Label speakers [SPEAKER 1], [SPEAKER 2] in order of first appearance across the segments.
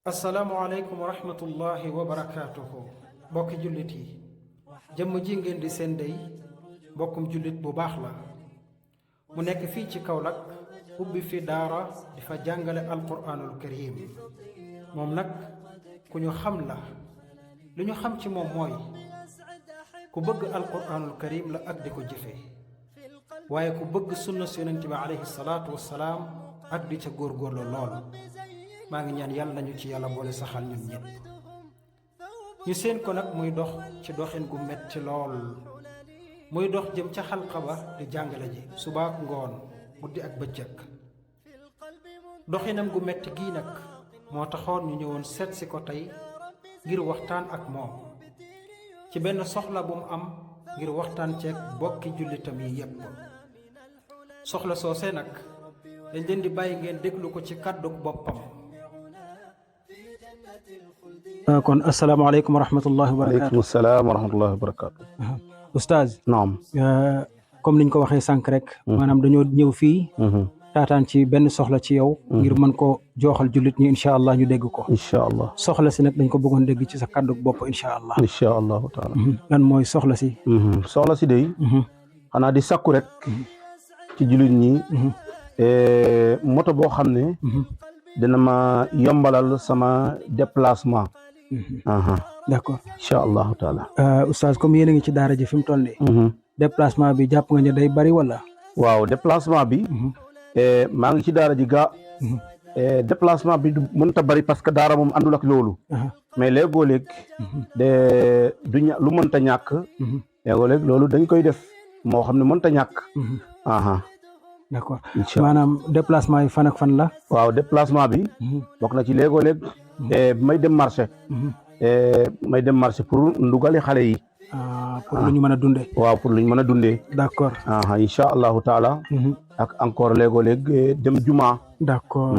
[SPEAKER 1] asalaamualeykum wa rahmatullahi wa barakaatuhu bokki jullit yi jëmm ji ngeen di seen dey bokkum jullit bu baax la mu nekk fii ci Kaolack ubbi fi daara di fa jàngale alquraanul karim moom nag ku ñu xam la li ñu xam ci moom mooy ku bëgg alquraanul karim la ak di ko jëfe waaye ku bëgg sunna su yonent bi alayhi salaatu wassalaam ak di ca góorgóorlu lool maa ngi ñaan yàlla nañu ci yàlla boole saxal ñun ñëpp ñu seen ko nag muy dox ci doxin gu metti lool muy dox jëm ca xalqa ba di jàngale ji subaak ngoon guddi ak bëccëg doxinam gu metti gii nag moo taxoon ñu ñëwoon seet si ko tey ngir waxtaan ak moom ci benn soxla bu mu am ngir waxtaan ceeg bokki jullitam yi yépp soxla soose nag dañ leen di bàyyi ngeen déglu ko ci kàdduk boppam. kon asalaamaaleykum wa rahmatullahi wa barakaatu.
[SPEAKER 2] waaleykum salaam wa rahmatullahi wa barakaatu.
[SPEAKER 1] Oustaz.
[SPEAKER 2] naam.
[SPEAKER 1] comme niñ ko waxee sànq rek. maanaam dañoo ñëw fii. taataan ci benn soxla ci yow. ngir mën ko jooxal jullit ñi incha allah ñu dégg ko.
[SPEAKER 2] incha allah
[SPEAKER 1] soxla si nag dañ ko bëggoon dégg ci sa kàddu bopp incha allah.
[SPEAKER 2] incha allahu taala.
[SPEAKER 1] lan mooy soxla si.
[SPEAKER 2] soxla si day. xanaa di sakku rek. ci jullit ñi. moto boo xam ne. dina ma yombalal sama déplacement.
[SPEAKER 1] d'accord
[SPEAKER 2] incha allahu taala.
[SPEAKER 1] Oustaz comme yéen a ngi ci daara ji fi mu toll nii. déplacement bi jàpp nga ne day bari wala.
[SPEAKER 2] waaw déplacement bi. maa ngi ci daara ji gaa. déplacement bi du mënta bari parce que daara moom àndul ak loolu. mais léegoo-léeg de du lu mënta ñàkk. léegoo-léeg loolu dañ koy def moo xam ne mënta ñàkk.
[SPEAKER 1] d'accord maanaam déplacement yi fan ak fan la.
[SPEAKER 2] waaw déplacement bi. bokk na ci léegoo-léeg. may dem marché. may dem marché pour ndugali xale yi.
[SPEAKER 1] pour lu ñu mën a dundee.
[SPEAKER 2] waaw pour lu ñu mën a dundee.
[SPEAKER 1] d'accord.
[SPEAKER 2] incha allahu taala. ak encore léegoo-léeg dem juma.
[SPEAKER 1] d'accord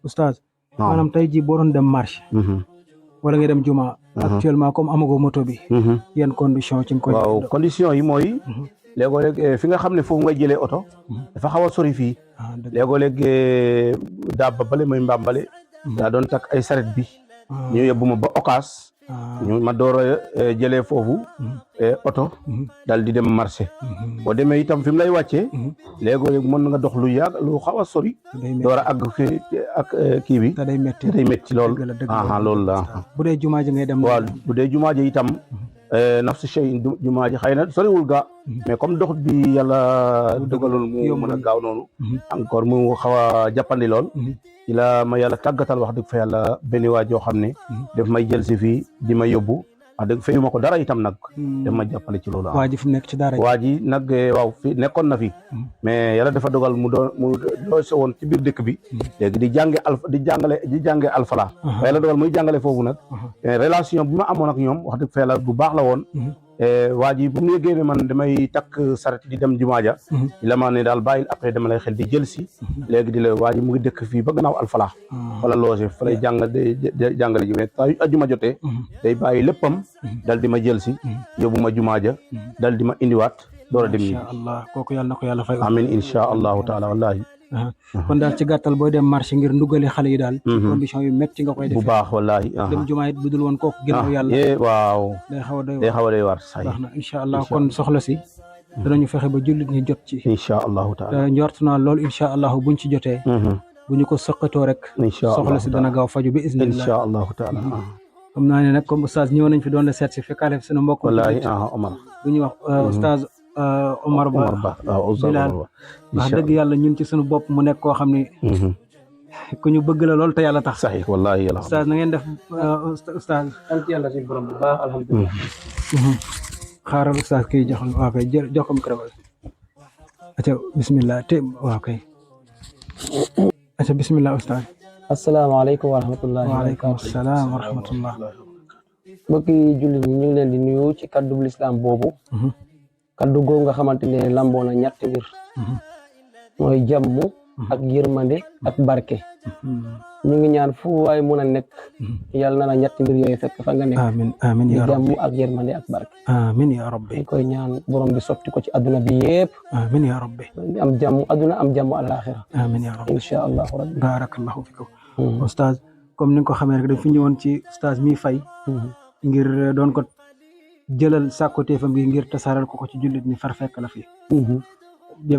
[SPEAKER 1] oustaz. maanaam tey jii boo doon dem marché. wala nga dem juma. actuellement comme amagoo moto bi. yan condition ci nga koy.
[SPEAKER 2] waaw condition yi mooy. léegoo-léeg fi nga xam ne foofu ngay jëlee oto. dafa xaw a sori fii. léegoo-léeg daa bale mooy mbambale. daa doon takk ay saret bi. ñu yóbbu ma ba Ocass. ñu ma door a jëlee foofu. oto. dal di dem marché. boo demee itam fi mu lay wàccee. léegoo-léeg mën nga dox lu yàgg lu xaw a sori. door a àgg fi ak kii bi.
[SPEAKER 1] te day métti
[SPEAKER 2] lool. loolu la.
[SPEAKER 1] bu dee jumaa ji ngay dem.
[SPEAKER 2] waaw bu dee jumaa ji itam. nafsu shay jumaa ji xëy na soriwul gaa. mais comme dox bi yàlla dogaloon mu mën a gaaw noonu. encore mu xaw a jàppandi lool. ci la ma yàlla tàggatal wax dëgg fa yàlla benn waa joo xam ne. daf may jël si fii di ma yóbbu. wax dëgg fayu ma ko dara itam nag. daf ma jàppale ci loolu.
[SPEAKER 1] waa ji fi nekk ci dara.
[SPEAKER 2] waa ji nag waaw fi nekkoon na fi. mais yàlla dafa dogal mu loo se woon ci biir dëkk bi. léegi di jànge alfala. waaye yàlla dogal muy jàngale foofu nag. relation bi ma amoon ak ñoom wax dëgg fa yàlla bu baax la woon. waa ji bu mu yëgee ne man damay takk saret di dem jumaa ja. la ma ne daal bàyyil après dama lay xel di jël si. léegi di la waa ji mu ngi dëkk fii ba gannaaw alfala. wala loose fa lay jàngale ji mais saa yu ajuma jotee. day bàyyi léppam. dal di ma jël si. yóbbu ma jumaa ja. dal di ma indiwaat. door a dem
[SPEAKER 1] incha allah kooku yàlla na ko yàlla fay.
[SPEAKER 2] amiin incha allahu taala wallahi.
[SPEAKER 1] kon daal ci gàttal booy dem marché ngir ndugali xale yi daal. ci condition yu métti nga koy defee
[SPEAKER 2] bu baax wallahi.
[SPEAKER 1] dem jumaa it budul woon kooku ginnaaw yàlla.
[SPEAKER 2] waaw
[SPEAKER 1] day xaw a
[SPEAKER 2] doy war say.
[SPEAKER 1] baax na incha allah kon soxla si. danañu fexe ba jullit ñi jot ci.
[SPEAKER 2] incha allahu taala
[SPEAKER 1] njort naa lool incha allah buñ ci jotee. bu ñu ko sëqatoo rek. soxla si dana gaaw faju bi isnillah.
[SPEAKER 2] incha allahu taala.
[SPEAKER 1] xam naa ne nag comme oustaz ñëw nañ fi doon la seet si fekkaale fi sunu mbokk.
[SPEAKER 2] wallahi Omar.
[SPEAKER 1] bu ñuy wax oustaz Omar Ba Bilal wax dëgg yàlla ñun ci sunu bopp mu nekk koo xam ni. ku ñu bëgg la lool te yàlla tax.
[SPEAKER 2] saxiix wallahi yàlla.
[SPEAKER 1] oustaz na ngeen def oustaz. sant yàlla si borom bu baax alhamdulilah. xaaral oustaz kii waaw kay jox ko micro bi. aca bismillah waaw kay. aca bismillah oustaz.
[SPEAKER 3] asalaamaaleykum wa rahmatullahi
[SPEAKER 1] waaleykum salaam wa rahmatullah.
[SPEAKER 3] mbokki jullit ñi ñu ngi leen di nuyu ci kaddu bu lislaam boobu. kaddu googu nga xamante ne lamboo na ñetti mbir. mooy jàmm ak yërmande ak barke. ñu ngi ñaan fu waay mun a nekk. yàlla na la ñetti mbir yooyu fekk fa nga nekk.
[SPEAKER 1] amiin amiin yaa rabbi
[SPEAKER 3] jàmm ak yërmande ak barke.
[SPEAKER 1] amiin yaa rabbi.
[SPEAKER 3] ñu koy ñaan borom bi sotti ko ci adduna bi yëpp.
[SPEAKER 1] amiin yaa rabbi.
[SPEAKER 3] am jàmm adduna am jàmm alaxira.
[SPEAKER 1] amiin yaa rabbi
[SPEAKER 3] incha allahu rabbi.
[SPEAKER 1] baarakallahu fikum. Oustaz comme ni nga ko xamee rek dañ fi ñëwoon ci oustaz mi fay ngir doon ko jëlal sàkkuteefam gi ngir tasaaral ko ci jullit ñi far fekk la fi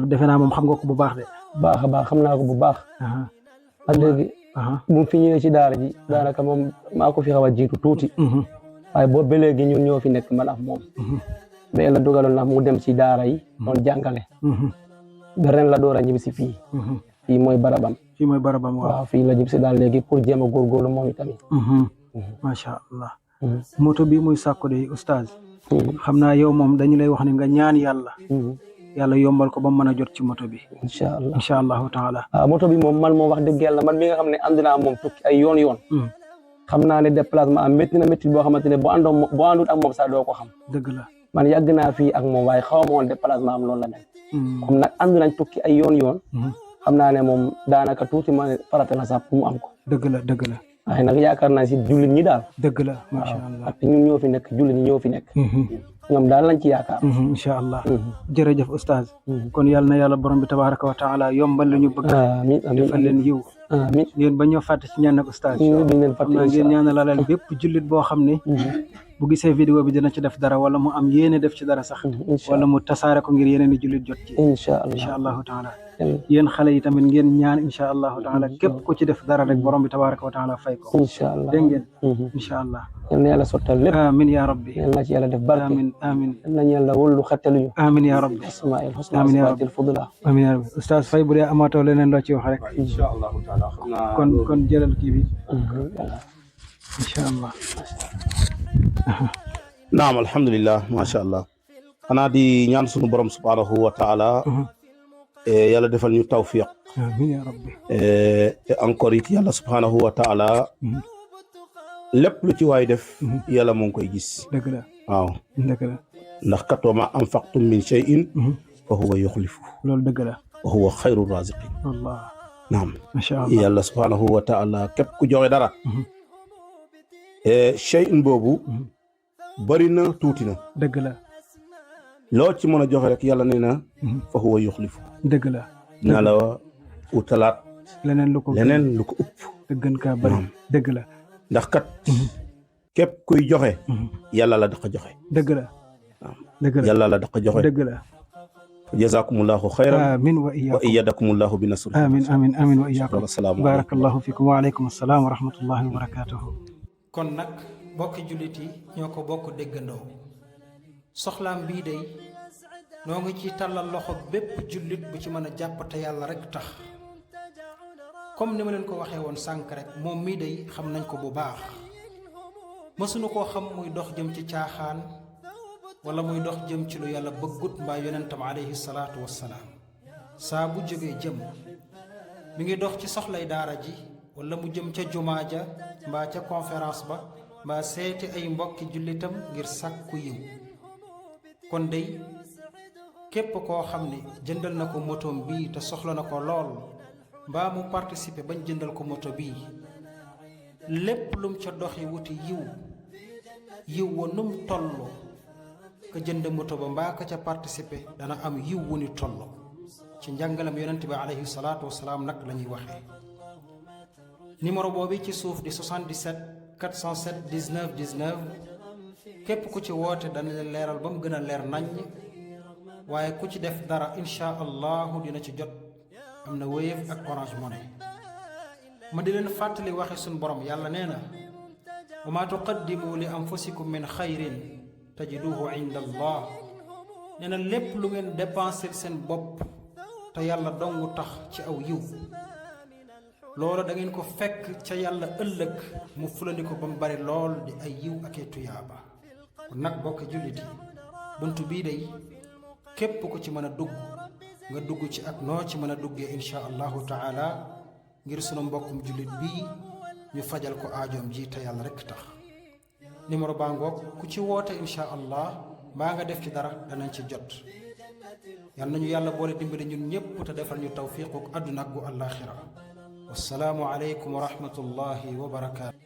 [SPEAKER 1] defe naa moom xam nga ko bu baax de
[SPEAKER 3] baax a baax xam naa ko bu baax ak léegi bu mu fi ñëwee ci daara ji daanaka moom maa ko fi xaw a jiitu tuuti waaye boobu ba léegi ñun ñoo fi nekk man ak moom ba la dogaloon na mu dem ci daara yi doon jàngale ba ren la door a ñibbi si fii mooy barabam waaw fii la ñibbi si daal léegi pour jéem a góorgóorlu moom itamit
[SPEAKER 1] macha allah moto bi muy sàkku de oustaz xam naa yow moom dañu lay wax ne nga ñaan yàlla yombal ko ba mën a jot ci moto bi
[SPEAKER 3] incha
[SPEAKER 1] allahu taala
[SPEAKER 3] moto bi moom man moom wax dëgg yàlla man mi nga xam ne ànd naa moom tukki ay yoon xam naa ne déplacement am métti na métti boo xamante ne boo àndut ak moom sax doo ko xam
[SPEAKER 1] dëgg la
[SPEAKER 3] man yàgg naa fii ak moom waaye xaw ma woon déplacement am loolu la mel comme nag ànd nañ tukki ay yoon xam naa ne moom daanaka tuuti ma farata la sax pour mu am ko
[SPEAKER 1] dëgg la
[SPEAKER 3] waaye nag yaakaar naa si jullit ñi daal
[SPEAKER 1] dëgg la macha allah
[SPEAKER 3] ak ñun ñoo fi nekk jullit ñi ñoo fi nekk ñoom daal lañ ci yaakaar
[SPEAKER 1] incha allah jërëjëf oustaz kon yàlla na yàlla borom bi tabaraka wa taala yombal la ñu bëgg
[SPEAKER 3] amiin
[SPEAKER 1] defal leen yiw
[SPEAKER 3] amiin
[SPEAKER 1] ngeen ba ñoo fàtte ci ñaan ak oustaz ngeen ñaanalal bépp jullit boo xam ne bu gisee vidéo bi dina ci def dara wala mu am yéene def ci dara sax wala mu tasaare ko ngir yeneen i jullit jot ci incha allahu taala yéen xale yi tamit ngeen ñaan incha allahu taala képp ku ci def dara rek borom bi tabaraka wa taala fay ko
[SPEAKER 3] incha allah
[SPEAKER 1] dégg ngeen incha allah
[SPEAKER 3] yal na yàlla sottal lépp
[SPEAKER 1] amin ya rabbi
[SPEAKER 3] yal na ci yàlla def barke
[SPEAKER 1] amin
[SPEAKER 3] yal na yàlla wóolu xettaluñu
[SPEAKER 1] amin ya rabbi
[SPEAKER 3] asmaa'il husna sifaatil fudla
[SPEAKER 1] amin ya rabbi oustaz Faye bu dee amaatoo leneen loo ci wax rek
[SPEAKER 2] incha allahu taala xam naa
[SPEAKER 1] kon jëlal kii bi incha allah
[SPEAKER 2] naam alhamdulillah macha allah xanaa di ñaan sunu borom subhanahu wa taala yàlla defal ñu tawfiq
[SPEAKER 1] amiin ya rabbi
[SPEAKER 2] te encore it yàlla subhanahu wa taala lépp lu ci waay def yàlla moo ngi koy gis
[SPEAKER 1] dëgg la
[SPEAKER 2] waaw
[SPEAKER 1] dëgg la
[SPEAKER 2] ndax kat wa ma anfaqtum min shay'in fa huwa yuxlifu
[SPEAKER 1] loolu dëgg la
[SPEAKER 2] wa huwa xayru raziqin
[SPEAKER 1] wallah
[SPEAKER 2] naam
[SPEAKER 1] macha allah
[SPEAKER 2] yàlla subhanahu wa taala képp ku joxe dara shay'in boobu bari na tuuti na
[SPEAKER 1] dëgg la
[SPEAKER 2] loo ci mën a joxe rek yàlla nee na fa huwa yuxlifu
[SPEAKER 1] dëgg la
[SPEAKER 2] naa la utalaat
[SPEAKER 1] leneen lu ko
[SPEAKER 2] ëpp
[SPEAKER 1] te gën kaa bari dëgg la
[SPEAKER 2] ndax kat képp kuy joxe yàlla la dafa joxe
[SPEAKER 1] dëgg la dëgg la
[SPEAKER 2] yàlla la dafa joxe
[SPEAKER 1] dëgg la
[SPEAKER 2] jazakumullahu xayran
[SPEAKER 1] amin wa
[SPEAKER 2] iyadakumullahu bi nasri
[SPEAKER 1] amin wa iyaakum
[SPEAKER 2] assalaamu
[SPEAKER 1] barakallahu fikum wa aleykum assalaam wa rahmatullahi wa barakatuhu kon nag bokki jullit yi ñoo ko bokk déggandoo soxlaam bii day noo ngi ci tàllal loxo bépp jullit bu ci mën a jàpp te yàlla rek tax comme ni ma leen ko waxee woon sànk rek moom mii day xam nañ ko bu baax mësuñu koo xam muy dox jëm ci caaxaan wala muy dox jëm ci lu yàlla bëggut mbaa yonentam alayhi salaatu wassalaam saa bu jógee jëm mi ngi dox ci soxlay daara ji wala mu jëm ca jumaa ja mbaa ca conférence ba mbaa seeti ay mbokki jullitam ngir sàkku yiw kon dey képp koo xam ne jëndal na ko motoom bii te soxla na ko lool mbaa mu participer bañ jëndal ko moto bii lépp lum ca doxi wuti yiw wa num toll ka jënd moto ba mbaa ka ca participer dana am yiw wu ni toll ci njàngalam yonent bi alayhi salaatu wasalaam nag la ñuy waxee numéro boobu ci suuf di 77 407 19 19 képp ku ci woote dana leen leeral ba mu gën a leer naññ waaye ku ci def dara insha allahu dina ci jot am na Wave ak Orange Money ma di leen fàttali waxe suñ borom yàlla nee na wa ma tuqaddimu li anfusikum min xayrin tajiduhu inda allah nee na lépp lu ngeen dépenser seen bopp te yàlla dongu tax ci aw yiw loolu da ngeen ko fekk ca yàlla ëllëg mu fulandi ko ba mu bari lool di ay yiw ak ay tuyaaba kon nag bokk jullit yi buntu bii day képp ku ci mën a dugg nga dugg ci ak noo ci mën a duggee insha allahu taala ngir sunu mbokkum jullit bii ñu fajal ko aajoom ji te yàlla rekk tax numéro baa ngoog ku ci woote insha allah mbaa nga def ci dara danañ ci jot yal nañu yàlla boole dimbali ñun ñépp te defal ñu tawfiiquk àdduna ak gu àllaaxira wassalaamu aleykum wa rahmatullahi wa barakaatu